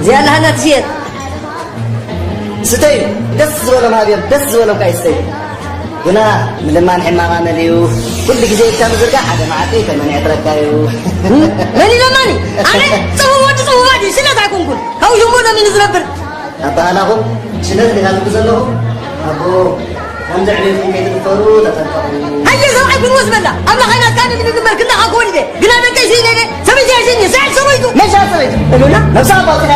እዚኣ ኣለሃና ትሽየጥ። ስተዩ፣ ደስ ዝበሎም ሃብዮም፣ ደስ ዝበሎም ከዓ ይስተዩ። ግና ምልማን ሕማቕ ኣመል እዩ። ኩሉ ግዜ ኢድካ ምዝርጋሕ ሓደ መዓልቲ ከም መን የዕትረካ እዩ። መን ኢሎማኒ? ኣነ ጽቡብ ወዲ ጽቡባት እዩ፣ ሽለት ኣይኮንኩን። ካብኡ ጀምሮ ሎሚ ንዝነብር። ኣባህላኹም ሽለት ዲኻ ትብሉ ዘለኹም? ኣቦ፣ ከምዚ ዕቤትኩም ከይትድፈሩ ተጠንቀቑ። ኣየ ሰብኣይ ኩን ወስ በላ። ኣብ ለኻይ ናትካ ንምን ንበር ክንዳኻ ክወልደ። ግና ደቀይ ስኢነ ኢለ፣ ሰበይቲ ኣይስኢነ፣ ሰዓል ሰበይቱ። መሻ ሰበይቱ? እሉና፣ ነብሳ ኣባውፅና።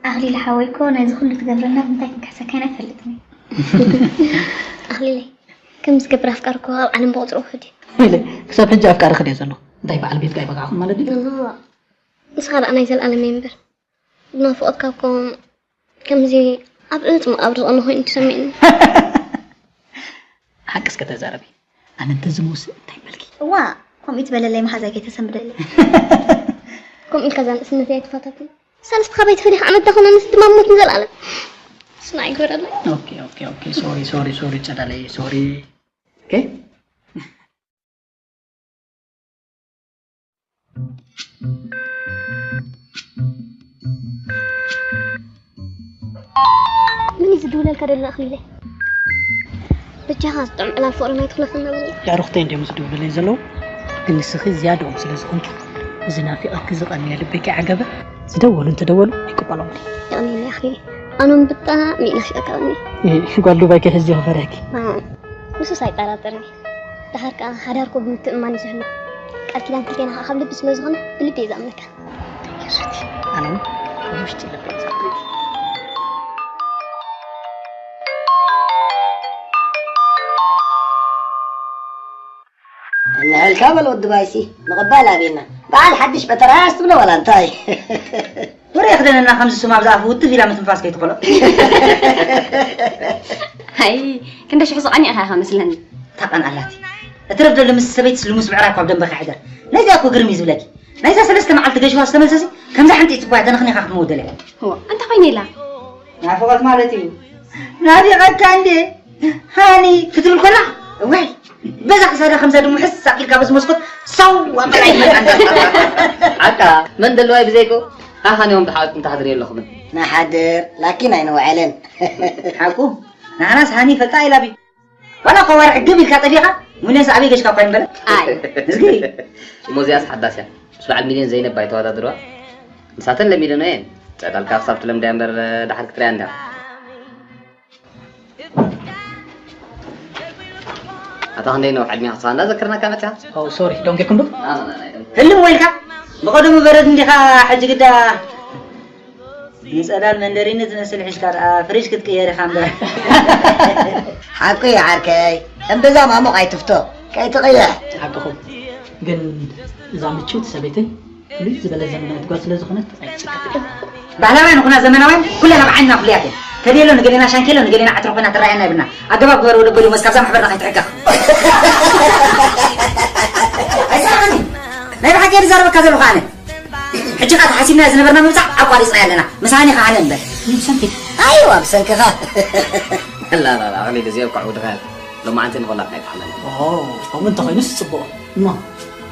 ኣኽሊል ሓወይ እኮ ነዚ ኩሉ ትገብረና ብምንታይ ክንክሕሰካ ኢና ኣይፈልጥን እዩ። ኣኽሊለይ፣ ከም ዝገብር ኣፍቃሪ እኮ ኣብ ዓለም ብቑፅሪ ውሑድ እዩ። ኢለ ክሳብ ሕጂ ኣፍቃሪ ክድየ ዘለኹ እንታይ በዓል ቤትካ ይበቃኹም ማለት ድዩ? እዋ፣ ንስኻ ደኣ ናይ ዘለኣለም እየ እምበር ብናፍቖትካ እኮ ከምዚ ኣብ ርእሲ መቓብር ዝቐመ ኮይኑ ተሰሚዕኒ። ሓቂ እስከ ተዛረቢ። ኣነ እንተዝምውስእ እንታይ በልኪ? እዋ፣ ከምኡ ትበለለይ መሓዛይ ከይተሰንብደለይ። ከምኡ ኢልካ እዛ ንእስነተይ ኣይትፋታትን። ሰለስተ ካባይ ትኽእል ኢኻ ዓመት ዳኾነ ምስ ድማ ሞት ንዘለኣለም። ስና ኣይግበረለይ። ኦኬ ኦኬ ኦኬ፣ ሶሪ ሶሪ ሶሪ ሶሪ፣ ጸዳለይ ሶሪ። ኦኬ። ምን እዩ ዝድውለልካ ደሎ ኣኽሊለይ? በጃኻ ዝጥዕም ዕላል ፍቕሪ ናይ ትኽለፈና በለኒ። የዕሩኽተይ እንድዮም ዝድውሉለይ ዘለዉ፣ ግን ንስኺ ዝያድኦም ስለ ዝኾንኪ፣ እዚ ናፊቐኪ ዝቐንየ ልበይ ከይዓገበ ዝደወሉ እንተደወሉ ኣይቅበሎምን እየ። የቕንየለይ ኣኽሊለይ፣ ኣነ እውን ብጣዕሚ እየ ናፊቐካ ቀንየ። እ፣ ጓል ዱባይ ከይሕዝዮ ክፈርህኪ። እ፣ ንሱስ ኣይጠራጠርን እየ። ደሓር ከኣ ሓዳርኩ ብምትእምማን እዩ ዝህሉ። ቃል ኪዳን ክልቴና ከኣ ካብ ልቢ ስለ ዝኾነ ብልቢ እየ ዝኣምነካ። ሱቲ፣ ኣነ እውን ካብ ውሽጢ ልበይ እየ ዝኣምነኪ። እንሕልካ በል ወዲ ባይሲ፣ ምቕባል ኣቤና። በዓል ሓድሽ በተራያስ ትብሎ ዋላ እንታይ? ወረ የኽደነና ከምዚ ስም ኣብ ዝኣፉ ውትፍ ኢላ ምትንፋስ ከይትኽእሎ። ኣይ፣ ክንደይ ሽሕ ዝቐኒእኻ ኢኻ መስለኒ። እታ ቀንኣላቲ። እትረፍ ዘሎ ምስ ሰበይትስ ልሙስ ምዕራብ ካብ ደንበኻ ይሕደር። ናይዛ እኮ ግርም እዩ ዝብለኪ። ናይዛ ሰለስተ መዓልቲ ገሽዋ ዝተመልሰሲ ከምዛ ሕንጢ ጽቡያ ተነኽኒኻ ክትመውት ደልያ። እዋ፣ እንታይ ኮይነ ኢላ? ናፍቖት ማለት እዩ። ናፊቐካ እንዴ? ሃኒ ክትብል ኮላ፣ እዋይ፣ በዛ ክሳዳ ከምዛ ድሙ ሕስ ኣቢልካ በዚ መስኮት ሰው ኣመላ ይመጣ። ሓቃ፣ መን ደለዋይ ብዘይኮ? ሃሃኒኦም ብሓቅኩም ተሓድሪ ኣለኹምን? ንሓድር፣ ላኪን ኣይንውዕልን። ሓቁ፣ ንዓናስ ሃኒ ፈልጣ ኣይላቢ። ዋላ እኮ ዋርሕ ግብ ኢልካ ጠፊኻ፣ ሙኔስ ኣበይ ገሽካ እኳ ይንበለ። ኣይ። እዝጊ። እሞ እዚኣስ ሓዳስ እያ። ምስ በዓል ሚልዮን ዘይነብ ኣይተወዳድርዋ። ንሳተን ለሚደኖ እየን። ጸዳልካ ክሳብ ትለምዳ እምበር፣ ደሓር ክትሪኣ እንዳ። ኣታ ክንደይ ነዊሕ ዕድሜ ክሳብ እንዳዘከርናካ መጺኻ? ኦ፣ ሶሪ፣ ደንጊርኩም ዶ? ና፣ ና፣ ና፣ ና። ህልም ወይልካ፣ ብቐደሙ በረድ እንዲኻ ሕጂ ግዳ ንጸዳል መንደሪኒ ትመስል ሒዝካ ደኣ ፍሪጅ ክትቅየር ኢኻ እምበር። ሓቁ እዩ ዓርከይ፣ እምብዛ ማሙቕ ኣይትፍቶ፣ ከይትቕይሕ። ሓቅኹም። ግን እዛ ምችውቲ ሰበይተይ ፍልይ ዝበለ ዘመናዊት ጓል ስለ ዝኾነት ኣይትጭቀ። ባህላውያን ንኹና ዘመናውያን ኩለን ኣብ ዓይንና ፍሉያት እየን። ተድየሎ ንገሌና ሻንኬሎ ንገሌና ዕትሮ ኮይና ትረኣየና የብልና። ኣገባብ ግበር ወደ በሉ መስካብዛ ማሕበርና ከይትሕቀቕ። ኣይሰማዕኒ። ናይ ብሓቂ እየ ዝዛረበካ ዘለኹ ኣነ። ሕጂ ኸኣ ተሓሲብና ዝነበርና ምብጻሕ ኣቋሪጽና ኣለና። ምሳኒ ኸኣ ኣነ እምበር። ብሰንኪ? ኣይዋ ብሰንክኻ። ላ፣ ላ፣ ላ፣ ኣኽሊል፣ እዚ እኮ ዕውድኻ ኢኻ። ሎማዓንቲ ንኾላትና ኣይትሓመና። ኦ፣ ከምኡ እንተኾይኑስ ጽቡቕ። እሞ፣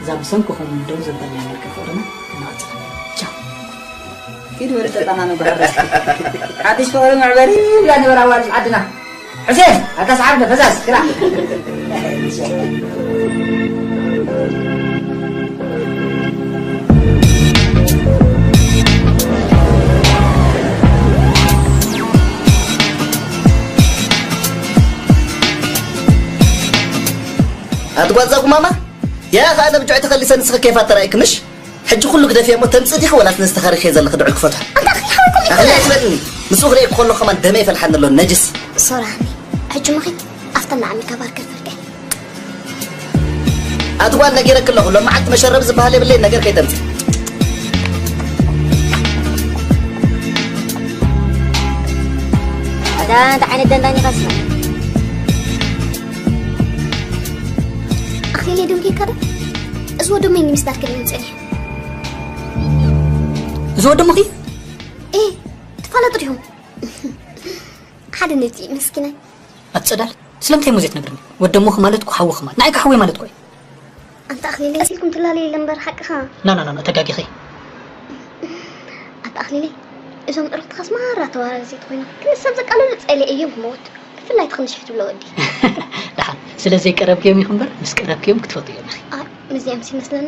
እዛ ብሰንክኹም ደው ዘበልና መርከብ ፍቕርና ክነቕጽል። ቻው። ኪድ ወደ ጠጣና ነው ጋር ሓድሽ ፍቕሪ መዕበሪ ይብላ ነበር ኣዋልድ ዓድና። ሕሴን ኣታ ሰዓብ ፈዛዝ ግራ። ኣትጓዛጉ ማማ ያ ኸኣ ነብጆዕ ተኸሊሰ ንስኺ ኬፋ ተራእይክምሽ። ሕጂ ኩሉ ግደፍዮ እሞ ተምጽእ ዲኺ ወላስ ነዚ ተኸሪኽዮ ዘለኺ ድዑል ክፈትሖ? ኣንታ ኣኽሊ ሓወይ ኮሚት ኣኽሊ ኣይትበልኒ። ምስኡ ክርእየኪ ከለኹ ከማን ደመይ ይፈልሓኒ ኣሎ ነጅስ። ሶራኒ፣ ሕጂ እሞ ኺድ ኣብታ ንዓሚልካ ባር ከርፈርካ። ኣቲ ጓል ነጊረኪ ኣለኹ፣ ሎም መዓልቲ መሸረቢ ዝበሃል የብለይ ነገር ከይተምጽእ። ኣታ እንታይ ዓይነት ደንዳኒ ኢኻ ስማ? ኣኽሊለይ ደንጊርካ ዶ? እዚ ወዲ እሞ እዩ ንምስዳድ ከድምጽ ጸኒሑ። እዚ ወዲ እሞኺ? ኤ፣ ትፋለጡ ዲኹም? ሓደ ነቲ ምስኪናይ። ኣቲ ጸዳል፣ ስለምንታይ እሞ ዘይትነግርኒ? ወዲ እሞኺ ማለት እኮ ሓውኺ ማለት፣ ንዓይ ከ ሓወይ ማለት እኮ እዩ። ኣንታ ኣኽሊለይ፣ ኢልኩም ትላለዩ ኢለ እምበር ሓቅኻ። ኖ፣ ኖ፣ ኖ፣ ኖ፣ ተጋጊኺ። ኣንታ ኣኽሊለይ፣ እዞም ጥሩኽትኻስ ማራ ተዋራሪሰይቲ ኮይና፣ ግን ሰብ ዘቃልሉ ጸሊኤ እዮም ክመውት። ብፍላይ እቲ ክንሽሕ ትብሎ ወዲ። ደሓን፣ ስለ ዘይቀረብክዮም ኢኹ እምበር፣ ምስ ቀረብክዮም ክትፈትዎም ኢኺ። ኣይ፣ ምስዚኦምስ ይመስለኒ።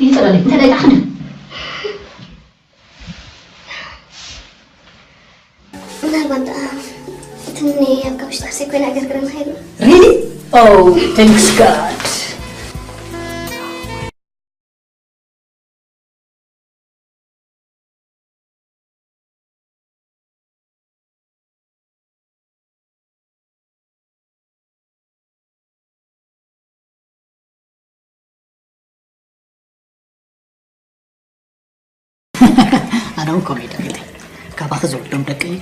ይጸላል እንተ ላይ ታሕነ ምናልባት ደኣ ትምኒ ኣብ ከብሽ ጣፍሲ ኮይና ገርግረ ምኸይድ። Really? Oh, thanks God. ኣነ እውን ከምኡ እየ ደቂተይ። ካባኺ ዝወልዶም ደቀይ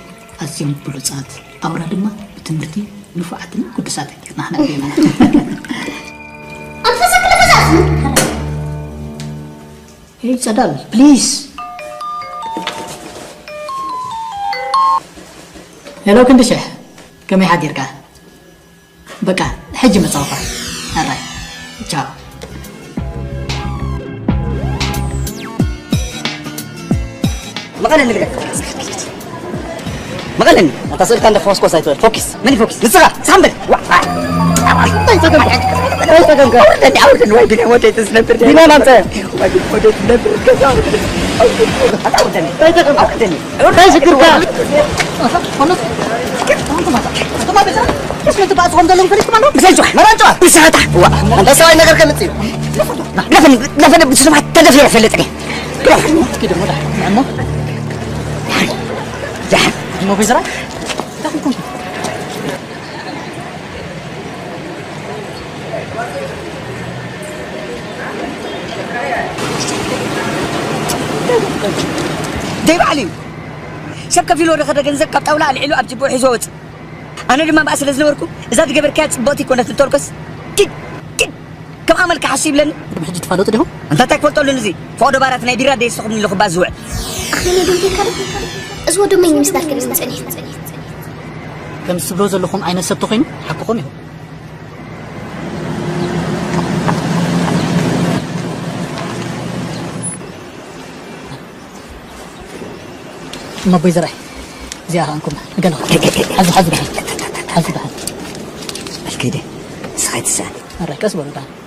ኣዝዮም ብሉጻት፣ ኣውራ ድማ ብትምህርቲ ንፉዓትን ቅዱሳትን ጌርና ክነዕብዮም ኢና። ኣንፈሰ ክልተ ሰዓት ሄይ ጸዳል፣ ፕሊዝ። ሄሎ ክንድሽሕ፣ ከመይ ሓዲርካ? በቃ፣ ሕጂ መጻወታ። ኣራይ። ቻው። መቐለ ንግደፍ። መቐለኒ። ኣታ ስእልካ እንደ ፎስኮስ ኣይትበል። ፎኪስ። መን ፎኪስ? ንስኻ። ሳምበል። ዋ። እንታይ ጸገምካ? እንታይ ጸገምካ? ኣውርደኒ፣ ኣውርደኒ። ወይ ቢንያም ወደይ ትዝነብር ዲያ? ቢንያም ኣምፀ። ወይ ቢንያም ወደይ ትዝነብር ገዛ ኣውርደኒ። ኣውርደኒ። ኣውርደኒ። እንታይ ጸገምካ? ኣውርደኒ። እንታይ ሽግርካ? ኣንቱም ኣታ፣ ኣንቱም ኣታ ቤተሰብ፣ እስኪ ትባዕ ዝኾን ዘለኹም ፈሊጥኩም ኣሎ? ብዘይ ጭዋ፣ መራን ጭዋ። ብስሓታ። ዋ፣ ኣንታ ሰብኣይ ነገር ከምጽእ እዩ። ለፈን፣ ለፈን ብስማት ተደፊረ ይፈልጥ እኔ። እስኪ ደሞ ዳ፣ እሞ። ዳ። እሞ ቤዝራ? ዳ ኩንኩም። ደይ ባዕሉ እዩ። ሰብ ከፊሉ ወደ ከደ ገንዘብ ካብ ጣውላ ኣልዒሉ ኣብ ጅብኡ ሒዝዎ ወጽእ። ኣነ ድማ ብኣ ስለ ዝነበርኩ፣ እዛ ዝገበርካያ ጽብቕቲ ኣይኮነትን ተልኮስ፣ ኪድ፣ ኪድ፣ ከም ኣመልካ ሓሱ ይብለኒ። ቅድሚ ሕጂ ትፋለጡ ዲኹም? ኣንታ እንታይ ክፈልጠሉ ንዚ? ፈቐዶ ባራት ናይ ቢራ ደየስኹም ኢሉ ክባእ ዝውዕል። ኣኽሊለይ ደንጊርካ ዶ? እዚ ወዲ መን ይመስላል ግን ጸኒሑ? ከምዚ ትብሎ ዘለኹም ዓይነት ሰብ ተኾይኑ፣ ሓቅኹም ኢኹም። መቦይ ዝረኣይ እዚኣ ከኣንኩም ገለ ሓዙ ሓዙ ደሓን ሓዙ ደሓን ኣልከይደ ንስኻ ይትስኣል ኣራይ ቀስ በሉ ደሓን